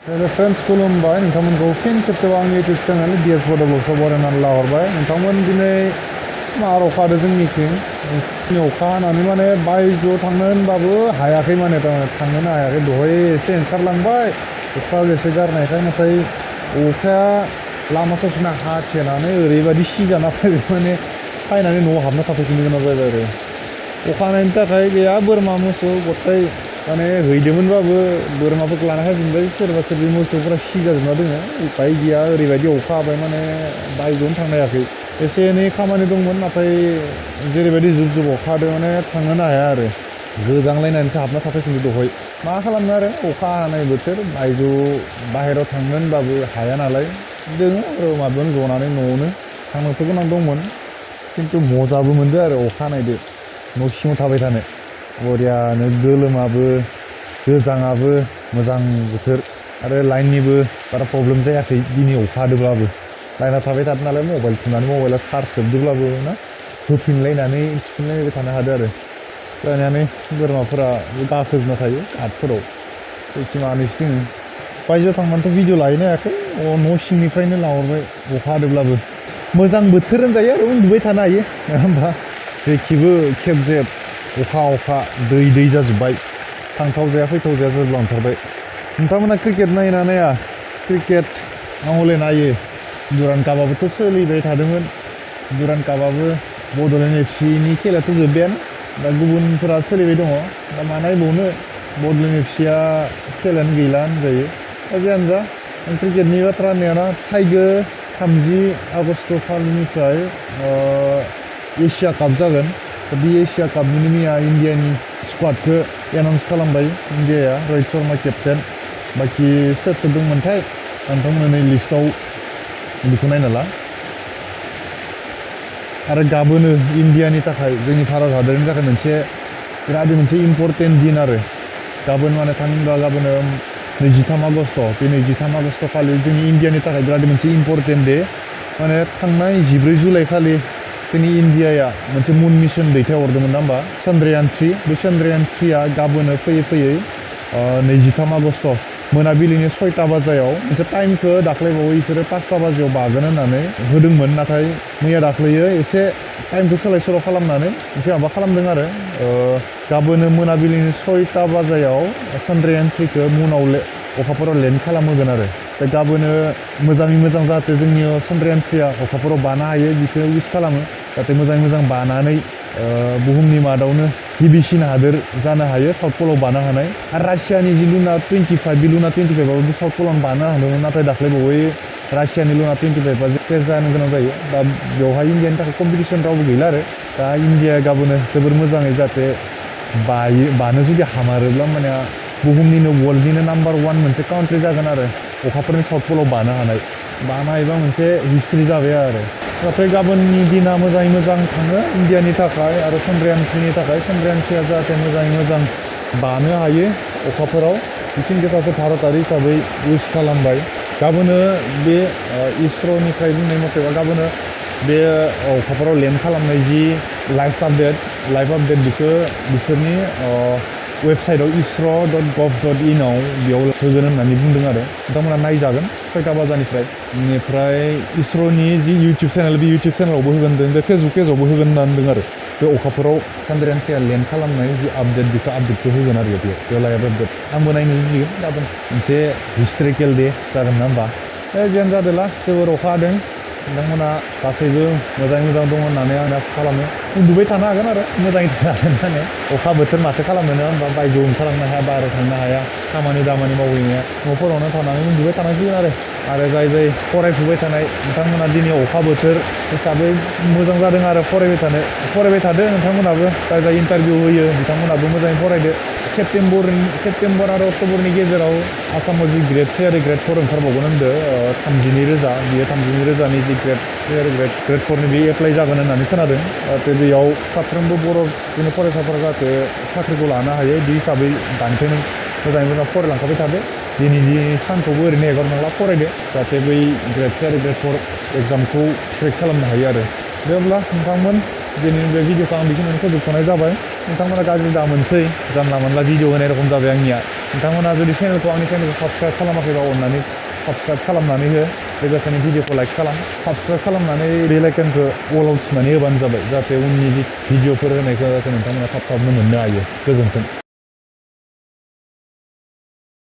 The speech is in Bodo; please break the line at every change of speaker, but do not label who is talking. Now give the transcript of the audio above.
फ्रेन्ड्स खुलुमबाय नोंथांमोनखौ फिन खेबसेबाव आंनि इउटुब चेनेल डिएस बड'ब्लग्सआव बरायनानै लाहरबाय नोंथांमोन दिनै मार अखा हादों जोंनिथिं अखा हानानै माने बायजोआव थांनो होनबाबो हायाखै माने थांनोनो हायाखै दहाय एसे ओंखारलांबाय अखा एसे गारनायखाय नाथाय अखाया लामा ससेना हाथेनानै ओरैबायदि सिजाना फैबाय माने फायनानै न'आव हाबना थाफैफिननो गोनां जाबाय आरो अखा हानायनि थाखाय गैया बोरमा मोसौ गथाय माने हैदोंमोनबाबो बोरमाफोरखौ लाना फैफिनबाय सोरबा सोरबि मोसौफोरा सिजाजोबना दोङो उपाय गैया ओरैबायदि अखा हाबाय माने बायजोआवनो थांनो हायाखै एसे एनै खामानि दंमोन नाथाय जेरैबायदि जुब जुब अखा हादों माने थांनोनो हाया आरो गोजांलायनानैसो हाबना थाफैफिनदो दहाय मा खालामनो आरो अखा हानाय बोथोर बाहेरायाव थांनो होनबाबो हाया नालाय दोङो आरो माबायावनो जनानै न'आवनो थांनोथ' गोनां दंमोन खिन्थु मजाबो मोनदो आरो अखा हानायदो न' सिङाव थाबाय थानो बरियानो गोलोमाबो गोजाङाबो मोजां बोथोर आरो लाइननिबो बारा प्रब्लेम जायाखै दिनै अखा हादोंब्लाबो लाइना थाबाय थादों नालाय मबाइल थुनानै मबाइला चार्ज जोबदोंब्लाबो ना होफिनलायनानै थुफिनलायबाय थानो हादों आरो जानानै बोरमाफोरा गाखोजोबना थायो काटफोराव एसे मानैसो दोङो बायजोआव थांनानैथ' भिडिअ लाहैनो हायाखै न' सिंनिफ्रायनो लाहरबाय अखा हादोंब्लाबो मोजां बोथोर होनजायो आरो उन्दुबाय थानो हायो नङा होमबा जेखिबो खेब जेब अखा दै जाजोब्बाय थांथाव जाया फैथाव जाया जाजोबलांथारबाय नोंथांमोना क्रिकेट नायोना नाया क्रिकेट आं हले नायो दुरान्ड कापआबोथ' सोलिबाय थादोंमोन दुरान्ड कापआबो बड'लेण्ड एफसिनि खेलायाथ' जोब्बायानो दा गुबुनफोरा सोलिबाय दङ दा मा नायबावनो बड'लेण्ड एफसिया खेलायानो गैला होनजायो दा जियानो जा क्रिकेटनि बाथ्रा होननायाना फैगौ 30 आगस्ट खालिनिफ्राय एसिया काप जागोन बे एसिया कापनिनो मैया इन्डियानि स्क्वाडखौ एनाउन्स खालामबाय इन्डियाया रहित शर्मा केप्टेन बाखि सोर दंमोनथाय नोंथांमोना नै लिस्टआव बेखौ नायना ला आरो गाबोनो इन्डियानि थाखाय जोंनि भारत हादरनि थाखाय बिराद मोनसे इम्परटेन्ट दिन आरो गाबोन माने थामहिनबा गाबोनो 23 आगस्ट बे 23 आगस्ट खालि जोंनि इन्डियानि थाखाय बिराद मोनसे इम्परटेन्ट डे माने थांनाय 14 जुलाइ खालि जोंनि इन्डियाया मोनसे मुन मिशन दैथायहरदोंमोन ना होमबा चन्द्रयान 3 बे चन्द्रयान 3आ गाबोनो फैयै 23 आगस्ट मोनाबिलिनि 6टा बाजायाव मोनसे टाइमखौ दाख्लैबावै बिसोरो 5टा बाजियाव बागोन होननानै होदोंमोन नाथाय मैया दाख्लैयो एसे टाइमखौ सोलाय सोल' खालामनानै एसे माबा खालामदों आरो गाबोनो मोनाबिलिनि 6टा बाजायाव चन्द्रयान 3खौ मुनाव अखाफोराव लेन्ड खालामहोगोन आरो दा गाबोनो मोजाङै मोजां जाहाथे जोंनि चन्द्रयान 3आ अखाफोराव बानो हायो बेखौ उइस खालामो जाहाथे मोजाङै मोजां बानानै बुहुमनि मादावनो गिबिसिन हादोर जानो हायो साउथ पलाव बानो हानाय आरो रासियानि जि लुना 25 बे लुना 25आबो साउथ पलावनो बानो हादोंमोन नाथाय दाख्लैबावै रासियानि लुना 25आ क्रेश जानो गोनां जायो दा बेवहाय इन्डियानि थाखाय कम्पिटिसन रावबो गैला आरो दा इन्डियाया गाबोनो जोबोर मोजाङै जाहाथे बानो जुदि हामारोब्ला माने बुहुमनिनो वर्ल्डनिनो नाम्बार 1 मोनसे काउन्ट्रि जागोन आरो अखाफोरनि साउथ पलाव बानो हायोबा मोनसे हिस्ट्रि जाबाय आरो नाथाय गाबोननि दिना मोजाङै मोजां थाङो इन्डियानि थाखाय आरो चन्द्रयान 3नि थाखाय चन्द्रयान 3आ जाहाथे मोजाङै मोजां बानो हायो अखाफोराव बिथिं खोथाखौ भारतारि हिसाबै उइस खालामबाय गाबोनो बे इसर'निफ्राय बुंनाय मथेबा गाबोनो बे अखाफोराव लेन्ड खालामनाय जि लाइभ आपडेट बेखौ बिसोरनि वेबसाइटआव isro.gov.in आव बेयाव होगोन होननानै बुंदों आरो नोंथांमोना नायजागोन 6टा बाजानिफ्राय बेनिफ्राय इसर'नि जि इउटुब चेनेल बे इउटुब चेनेलावबो होगोन होनदों फेसबुक पेजावबो होगोन होनना होनदों आरो बे अखाफोराव चन्द्रयान 3आ लेन्ड खालामनाय जि आपडेट बेखौ आपडेटखौ होगोन आरो बेयाव लाइभ आपडेट आंबो नायनो लुबैयो गाबोन मोनसे हिस्टरिकेल डे जागोन ना होमबा जियानो जादोंला जोबोर अखा हादों नोंथांमोना गासैबो मोजाङै मोजां दङ होननानै आं आसा खालामो उन्दुबाय थानो हागोन आरो मोजाङै थानो हागोन माने अखा बोथोर माथो खालामनो नङा होमबा बायजोआव ओंखारलांनो हाया बाहेरायाव थांनो हाया खामानि दामानि मावहैनाया न'फोरावनो थानानै उन्दुबाय थानांसिगोन आरो जाय फरायफुबाय थानाय नोंथांमोना दिनै अखा बोथोर हिसाबै मोजां जादों आरो फरायबाय थादो नोंथांमोनाबो जाय इन्टारभिउ होयो बिथांमोनाबो मोजाङै फरायदो सेप्तेम्बर आरो अक्ट'बरनि गेजेराव आसामाव जि ग्रेड 3 आरो ग्रेड 4 ओंखारबावगोन होनदों 32,000 बियो 32,000नि जि ग्रेड 3 आरो ग्रेड 4नि बे एप्लाइ जागोन होननानै खोनादों जाहाथे बेयाव साफ्रोमबो बर' जोंनि फरायसाफोरा जाहाथे साख्रिखौ लानो हायो बे हिसाबै दानिफ्रायनो मोजाङै मोजां फरायलांखाबाय थादो दिनैनि सानखौबो ओरैनो हेगारनांला फरायदो जाहाथे बै ग्रेड 3 आरो ग्रेड 4 एग्जामखौ क्रेक खालामनो हायो आरो दे अब्ला नोंथांमोन दिनैनि बे भिडिअखौ आं बेखिनियावनो फोजोबथ'नाय जाबाय नोंथांमोना गाज्रि दामोनसै जानला मोनला भिडिअ होनाय रखम जाबाय आंनिया नोंथांमोना जुदि आंनि चेनेलखौ साबस्क्राइब खालामाखैबा अननानै साबस्क्राइब खालामनानै हो लोगोसेनो भिडिअखौ लाइक खालाम साबस्क्राइब खालामनानै बेल आइकनखौ अलाव थुनानै होबानो जाबाय जाहाथे उननि भिडिअफोर होनायखौ जाहाथे नोंथांमोना थाब थाबनो मोननो हायो गोजोन्थों